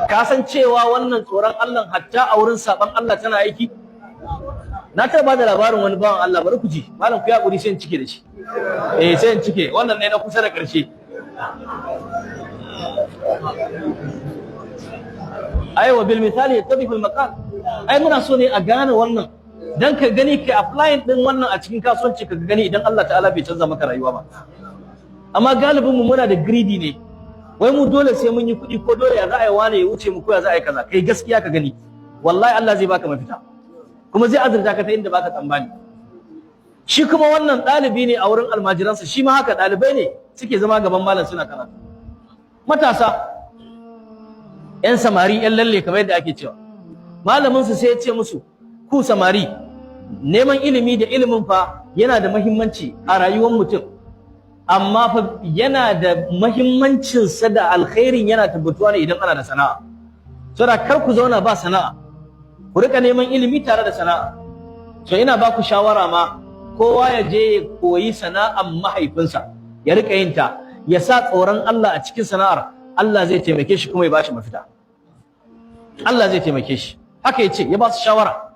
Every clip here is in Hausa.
Ka san cewa wannan tsoron Allah hatta a wurin saban Allah tana aiki? Na taɓa ba da labarin wani bawan Allah, bari ku ji. Malam, ku yi hakuri, sai in cike da shi. Eh, sai in cike. Wannan ne na kusa da ƙarshe. Aiwa, bil misali yattadihu al maqal. Ai muna so ne a gane wannan dan ka gani ka applying din wannan a cikin kasuwanci, ka gani idan Allah ta'ala bai canza maka rayuwa ba. Amma galibin mu muna da greedy ne, wai mu dole sai mun yi kuɗi, ko dole ya za a yi wane ya wuce mu, ko ya za a yi kaza. Kai gaskiya ka gani, wallahi Allah zai baka mafita kuma zai azurta ka ta inda baka tsammani. Shi kuma wannan ɗalibi ne a wurin almajiransa, shi ma haka ɗalibai ne suke zama gaban malam suna karatu, matasa, 'yan samari, 'yan lalle kamar yadda ake cewa. Malamin su sai ya ce musu, "Ku samari, neman ilimi da ilimin fa yana da mahimmanci a rayuwar mutum, amma fa yana da mahimmancinsa da alkhairin yana tabbatuwa ne idan ana da sana'a. Saboda kar ku zauna ba sana'a, ku rika neman ilimi tare da sana'a. So ina ba ku shawara ma kowa ya je ya koyi sana'ar mahaifinsa, ya rika yin ta, ya sa tsoron Allah a cikin sana'ar. Allah zai taimake shi kuma ya bashi mafita. Allah zai taimake shi." Haka ya ce, ya ba su shawara.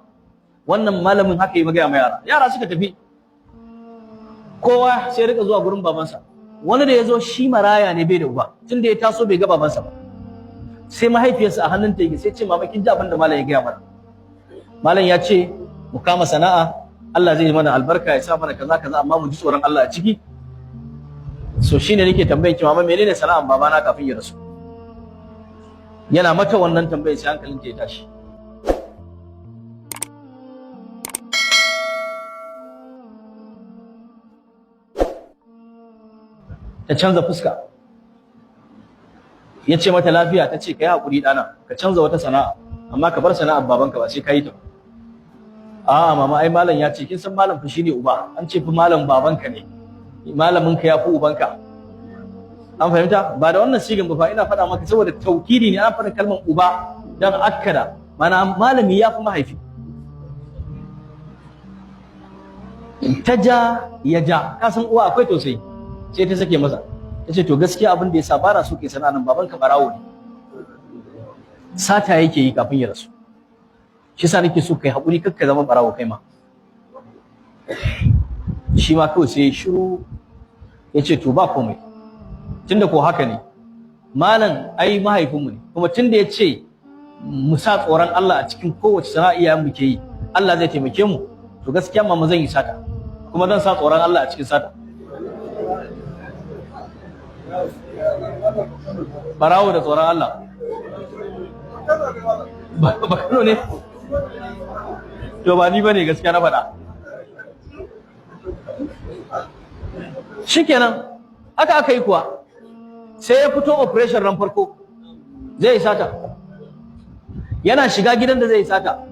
Wannan malamin haka ya magaya ma yara. Yara suka tafi, kowa sai rika zuwa gurin babansa. Wani da ya zo, shi maraya ne, bai da uba, tun da ya taso bai ga babansa ba, sai mahaifiyarsa a hannunta yake. Sai ce, "Mama, kin ji abin da malam ya gaya mana? Malam ya ce mu kama sana'a, Allah zai yi mana albarka, ya sa mana kaza kaza, amma mu ji tsoron Allah a ciki. So shine nake tambayan ki, mama, menene sana'an babana kafin ya rasu?" Yana mata wannan tambayar sai hankalinta ya tashi. Ta canza fuska. Ya ce mata, "Lafiya?" Ta ce, "Ka yi haƙuri ɗana, ka canza wata sana'a, amma ka bar sana'ar babanka, ba sai ka yi ta." "A'a mama, ai malam ya ce, kin san malam fa shine uba, an ce fi malam babanka ne, malamin ka ya fi ubanka." An fahimta? Ba da wannan sigin ba fa ina faɗa maka, saboda taukidi ne, an faɗa kalmar uba dan akkada mana malami ya fi mahaifi. Ta ja, ya ja, ka san uwa akwai tausayi, sai ta sake masa. Ta ce, "To gaskiya abin da ya sa bara so ke sana'a nan, babanka barawo ne, sata yake yi kafin ya rasu. Shi sa nake so kai haƙuri, kar ka zama barawo kai ma." Shi ma kawai sai shiru, ya ce, "To ba komai, tunda ko haka ne, malam ai mahaifinmu ne, kuma tunda ya ce mu sa tsoron Allah a cikin kowace sana'a iyayen mu ke yi, Allah zai taimake mu. To gaskiya mama, zan yi sata kuma zan sa tsoron Allah a cikin sata." Barawo da tsoron Allah, ba Kano ne? To ba ni bane, gaskiya na faɗa. Shikenan, haka aka yi kuwa. Sai ya fito operation ran farko zai yi sata. Yana shiga gidan da zai yi sata,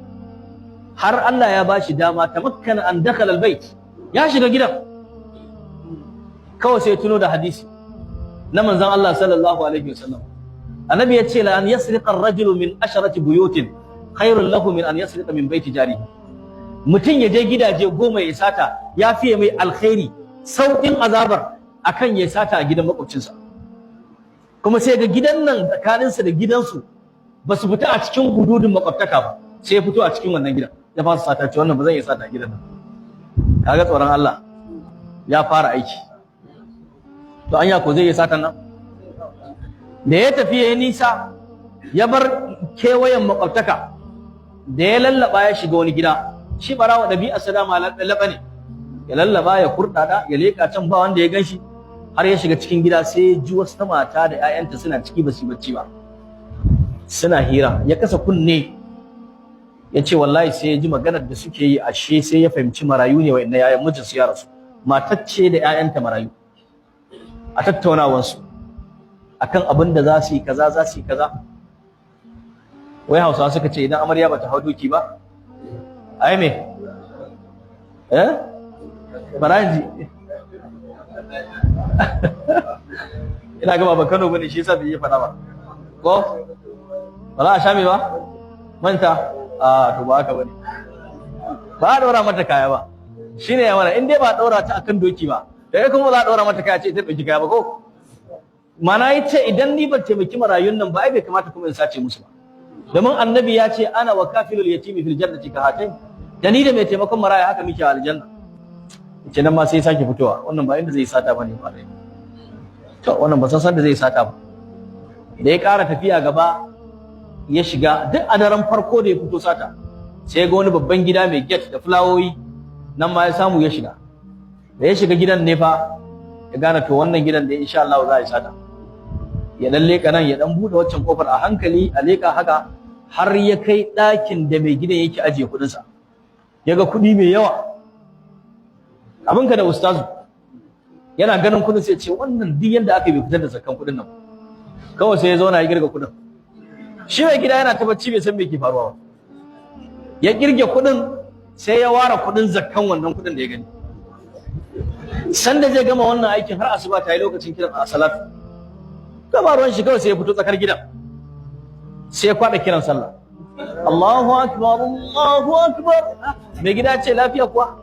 har Allah ya bashi dama, tamakkana an dakhala albayt, ya shiga gidan, kawai sai tuno da hadisi na manzon Allah sallallahu alaihi wasallam. Annabi ya ce, "La an yasriqa ar-rajulu min asharati buyutin khairun lahu min an yasriqa min baiti jarihi." Mutum ya je gidaje 10 ya sata ya fiye mai alkhairi, sauƙin azabar, akan ya sata a gidan makwabcinsa. Kuma sai ga gidan nan tsakaninsa da gidansu ba su fita a cikin hududin makwabtaka ba, sai ya fito a cikin wannan gidan ya fasa sata. Ce, "Wannan ba zan iya sata a gidan nan." Kaga tsoron Allah ya fara aiki. To anya ko zai iya satan nan? Da ya tafi ya nisa, ya bar kewayen makwabtaka, da ya lallaba ya shiga wani gida. Shi barawa ɗabi'ar sa dama lallaba ne, ya lallaba, ya kurɗaɗa, ya leƙa can, ba wanda ya ganshi, har ya shiga cikin gida. Sai ya ji wasu mata da 'ya'yanta suna ciki, ba su yi bacci ba, suna hira. Ya kasa kunne, ya ce wallahi sai ya ji maganar da suke yi. Ashe sai ya fahimci marayu ne wa'annan 'ya'yan, mijinsu ya rasu, matacce da 'ya'yanta marayu. A tattaunawansu akan abin da za su yi kaza, za su yi kaza. Wai Hausawa suka ce idan amarya bata hau doki ba, ai me eh baraji. Ina gaba ba Kano bane, shi yasa bai yi fada ba. Ko ba za a sha me ba manta? A to ba haka bane, ba a daura mata kaya ba. Shine ya mana, in dai ba daura ta akan doki ba, da kuma za a daura mata kaya ce ita dauki kaya ba ko. Mana ya ce idan ni ban taimaki marayun nan ba, ai bai kamata kuma in sace musu ba, domin Annabi ya ce: "Ana wa kafilul yatimi fil jannati ka hatain." Da ni da mai taimakon maraya haka muke a aljanna. Ce nan ma sai sake fitowa. Wannan ba inda zai sata bane ba. To, wannan ba san da zai sata ba. Da ya ƙara tafiya gaba, ya shiga duk a daren farko da ya fito sata, sai ga wani babban gida mai gate da fulawoyi. Nan ma ya samu ya shiga. Da ya shiga gidan ne fa ya gane, to, wannan gidan da insha Allah za a yi sata. Ya dan leka nan, ya dan bude waccan kofar a hankali, a leka haka har ya kai ɗakin da mai gidan yake ajiye kuɗinsa. Ya ga kuɗi mai yawa. Abinka da ustazu, yana ganin kuɗin sai ce, wannan duk yanda aka yi bai fitar da zakkan kuɗin nan. Kawai sai ya zauna ya kirga kuɗin. Shi mai gida yana ta bacci, bai san me ke faruwa ba. Ya kirge kuɗin, sai ya ware kuɗin zakkan wannan kuɗin da ya gani. Sanda zai gama wannan aikin har asuba ta yi, lokacin kiran a salatu. Gaba ruwan shi, kawai sai ya fito tsakar gidan, sai ya kwada kiran sallah: "Allahu akbar, Allahu akbar." Mai gida ce, "Lafiya kuwa?"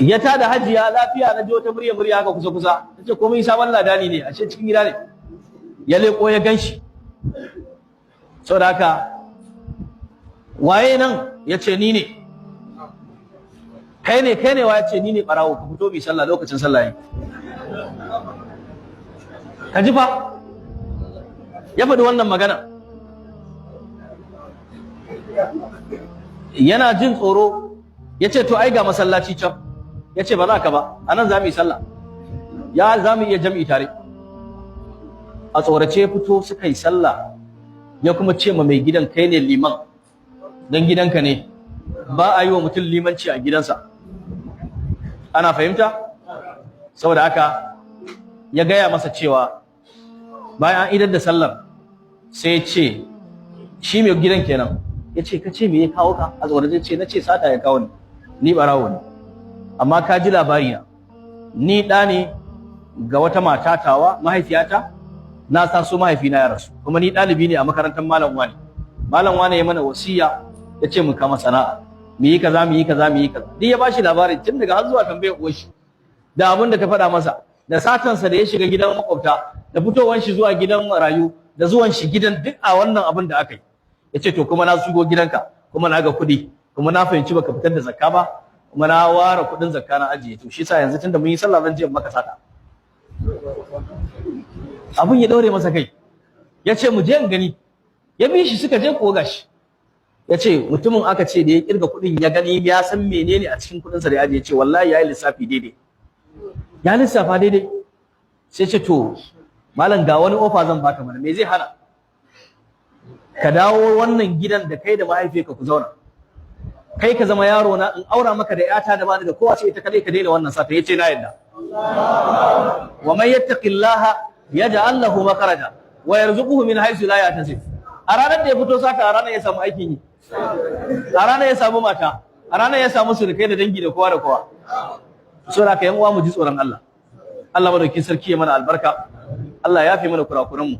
Ya tada hajiya, "Lafiya? Na ji wata murya murya haka kusa kusa." Tace komai sabon ladani ne, ashe cikin gida ne. Ya leko ya ganshi. Saboda haka, "Waye nan?" Ya ce, "Ni ne." "Kai ne? Kai ne wa?" Ya ce, "Ni ne barawo, ka fito bi sallah, lokacin sallah yi." Ka ji fa, ya faɗi wannan magana yana jin tsoro. Ya ce, "To, ai ga masallaci can." Ya ce, "Ba za ka ba, a nan za mu yi sallah, ya za mu iya jam'i tare." A tsorace ya fito, suka yi sallah. Ya kuma ce ma mai gidan, "Kai ne liman, don gidanka ne. Ba a yi wa mutum limanci a gidansa." Ana fahimta? Saboda haka ya gaya masa cewa bayan an idar da sallar, sai ya ce, shi mai gidan kenan, ya ce, "Ka ce me ya kawo ka?" A tsorace ce, "Na ce sata ya kawo ni, ni barawo ne, amma ka ji labari na. Ni ɗa ne ga wata mata tawa mahaifiyata. Na taso mahaifina ya rasu, kuma ni ɗalibi ne a makarantar malam wani. Malam wani ya mana wasiya, ya ce mu kama sana'a, mu yi kaza, mu yi kaza, mu yi kaza." Duk ya bashi labarin tun daga har zuwa tambayar uwar shi da abin da ta faɗa masa, da satansa da ya shiga gidan makwabta, da fitowar shi zuwa gidan marayu, da zuwan shi gidan, duk a wannan abin da aka yi. Ya ce, "To, kuma na shigo gidanka, kuma na ga kuɗi, kuma na fahimci baka fitar da zakka ba, kuma na ware kuɗin zakka na ajiye. To, shi yasa yanzu tunda mun yi sallah, zan je in maka sata." Abin ya daure masa kai. Ya ce, "Mu je in gani." Ya bi shi, suka je ko gashi. Ya ce mutumin, aka ce da ya kirga kuɗin, ya gani, ya san menene a cikin kuɗinsa da ya ajiye. Ya ce wallahi ya yi lissafi daidai, ya lissafa daidai. Sai ce, "To, malam, ga wani offer zan baka mana. Me zai hana ka dawo wannan gidan da kai da mahaifiyarka ku zauna? Kai ka zama yaro na, in aura maka da yata da bani da kowa sai ita kadai, ka daina wannan sata." Yace, "Na yadda." Wa man yattaqillaha yaj'al lahu makhraja wa yarzuquhu min haythu la yahtasib. A ranar da ya fito sata, a ranar ya samu aikin yi, a ranar ya samu mata, a ranar ya samu surukai da dangi da kowa da kowa. So da ka yan uwa, mu ji tsoron Allah. Allah madaukakin sarki ya mana albarka. Allah ya fi mana kurakuran mu.